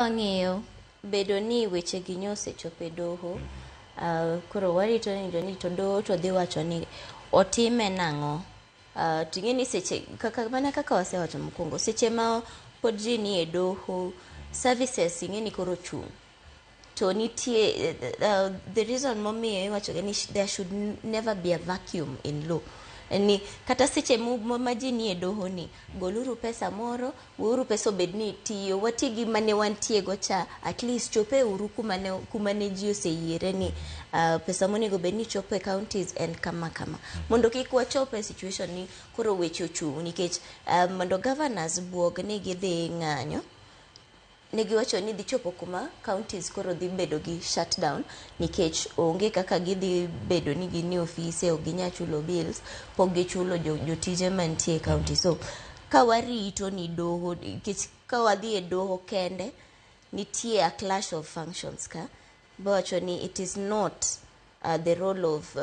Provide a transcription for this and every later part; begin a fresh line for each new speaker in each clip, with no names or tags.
Wang'iyo bedo ni weche gi nyosechopo e doho, koro warito winjo ni to doho to dhi wacho ni otime nang'o. Ting'e ni seche kaka mana kaka wasewacho mokwongo, seche ma pod ji nie doho, services ing'e ni koro chung'. To nitie the reason momiyo iwacho ga ni there should never be a vacuum in law. En ni kata seche ma ji nie doho ni, goluru pesa moro, weuru pesa obed ni tiyo, wati gi mane wantie go cha, at least chope uru kuma ne ji oseyiere ni pesa monego bed ni chopo e counties en kama kama. Mondo kik wachop e situation ni koro weche ochung' nikech mondo governors buog ni gidhi ng'anyo, ne giwacho ni dhi chopo kuma counties koro dhi bedo gi shutdown nikech onge kaka gidhi bedo ni gin e ofise, ok ginyal chulo bills, pok gichulo jotije mantie e county. So ka warito ni doho, nikech ka wadhi e doho kende, nitie a clash of functions ka bawacho ni it is not the role of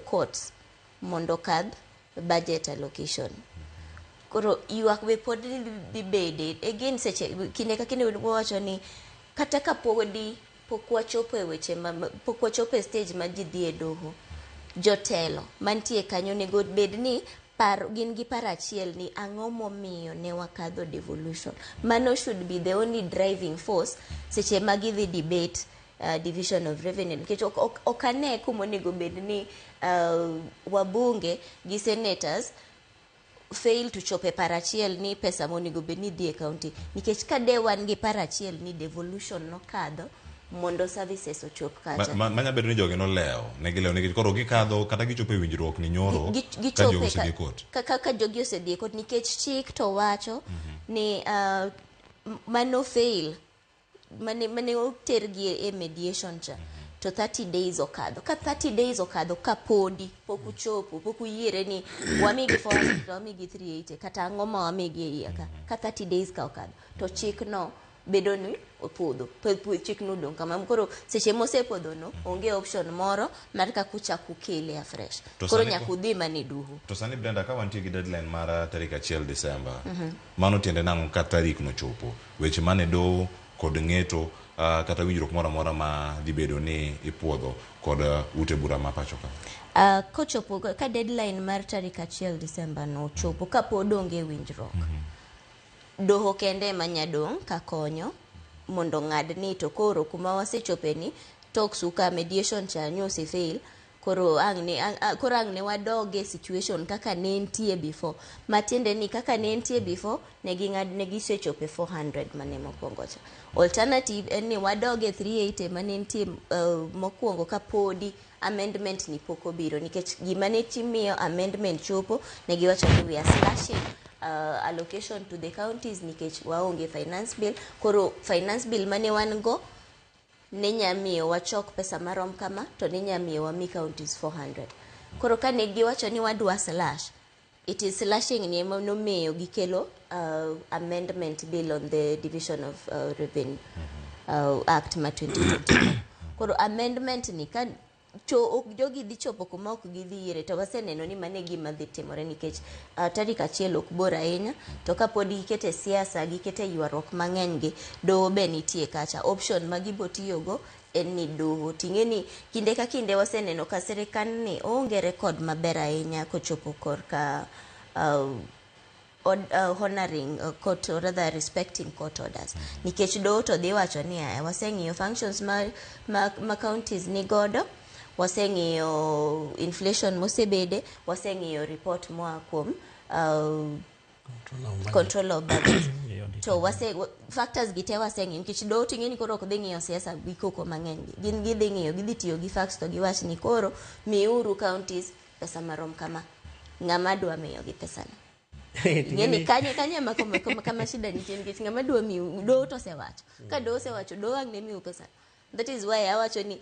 courts mondo okadh budget allocation. Koro ywak be pod dhi bede again seche kinde ka kinde wawacho ni kata ka podi pok wachopo e weche ma pok wachopo e stage ma ji dhi e doho, jotelo mantie kanyo onego bed ni par gin gi paro achiel ni ang'o momiyo ne wakadho devolution. Mano should be the only driving force seche ma gidhi debate division of revenue, nikech ok ane kuma onego bed ni wabunge gi senators fail to chopo e paro achiel ni pesa monego bed ni dhi e county, nikech ka de wan gi paro achiel ni devolution nokadho mondo services ochop kacha.
Manya bedo ni jogi nolewo, ne gilewo nikech koro gikadho kata gichopo e winjruok ni nyoro ka
gichope
jogi osedhi e court.
Ka jogi osedhi e court, nikech chik to wacho ni mano fail mane otergi e mediation cha to 30 days okadho, ka 30 days okadho ka podi pok uchopo, pok uyiere ni wamigi 400, wamigi 380, kata ang'o ma wamigi e iye ka, ka 30 days ka okadho to chik no bedo ni opodho. Chik no odong' kama koro seche mosepodho no onge option moro mar kaka uchak ukele afresh.
To
koro
sani
nyaka udhi mana e doho.
To sani, Brenda, ka wantie gi deadline mar tarik 1 Disemba, mano tiende nang'o ka tarik no chopo? Weche mane doho kod ng'eto kata winjruok moro amora ma dhi bedo ni ipuodho kod ute bura ma pacho ka.
Kochopo ka deadline mar tarik 1 Disemba no ochopo kapod onge winjruok, doho kende ema nya dong' ka konyo mondo ng'ad ni to koro kuma wasechope ni talks ka mediation cha nyo fail, koro ang' ne koro ang' ne wadog e situation kaka ne entie before, matiende ni kaka ne entie before ne ging'ad ne gisechopo e 400 mane mokwongo cha. Alternative en ni wadog e 380 mane nitie mokwongo ka podi amendment ni pok obiro, nikech gima ne miyo amendment chopo ne giwacho ni we are slashing allocation to the counties nikech waonge finance bill. Koro finance bill mane wan go ne nya miyo wachok pesa marom kama to ne nya miyo wami counties 400. Koro ka ne giwacho ni wadwa slash, it is slashing ni ema nomiyo gikelo amendment bill on the Division of Revenue Act ma 2024. Koro amendment ni ka cho ok jogi dhi chopo kuma ok gidhi yiere, to waseneno ni mano e gima dhi timore nikech tarik 1 ok bor ahinya, to kapod gikete siasa, gikete ywaruok mang'eny gi doho be nitie kacha. Option ma gibo tiyogo en ni doho ting'e ni kinde ka kinde waseneno ka sirikal ni oonge record maber ahinya kochopo korka honoring court or rather respecting court orders, nikech doho to dhi wacho ni aya waseng'iyo functions ma counties ni godo, waseng'iyo inflation mosebede, waseng'iyo report moa kuom
Control of budget.
Control of budget.
Audit.
To wase factors gi te waseng'iyo, nikech doho ting'e ni koro ok dhi ng'iyo siasa gi koko mang'eny gi. Gin gidhi ng'iyo, gidhi tiyo gi facts to giwach ni koro miuru counties pesa marom kama. Ng'ama dwa miyogi pesano? Ing'e ni kanyo kanyo ema kama shida nitie, nikech ng'ama dwa miyo, doho to osewacho ka doho osewacho, doho ang' ne miu pesa. That is why awacho ni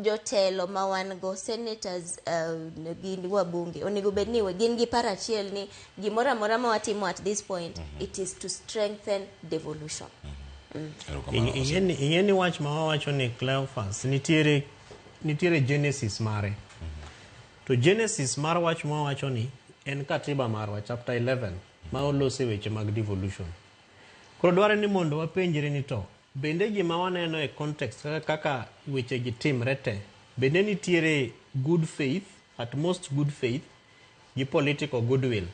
jotelo ma wan go, senators gi wabunge, onego bed ni gin gi paro achiel ni gimoro amora ma watimo at this point, it is to strengthen devolution.
Erokamano.
Ing'e ni wach ma wawacho ni Cleophas nitiere genesis mare. To genesis mar wach ma wawacho ni en katiba marwa chapter 11 ma olose weche mag devolution. Koro dwarre ni mondo wapenjre ni to Bende gima waneno e context kaka, kaka weche gi timre te, bende nitiere good faith, at most good faith, gi political goodwill.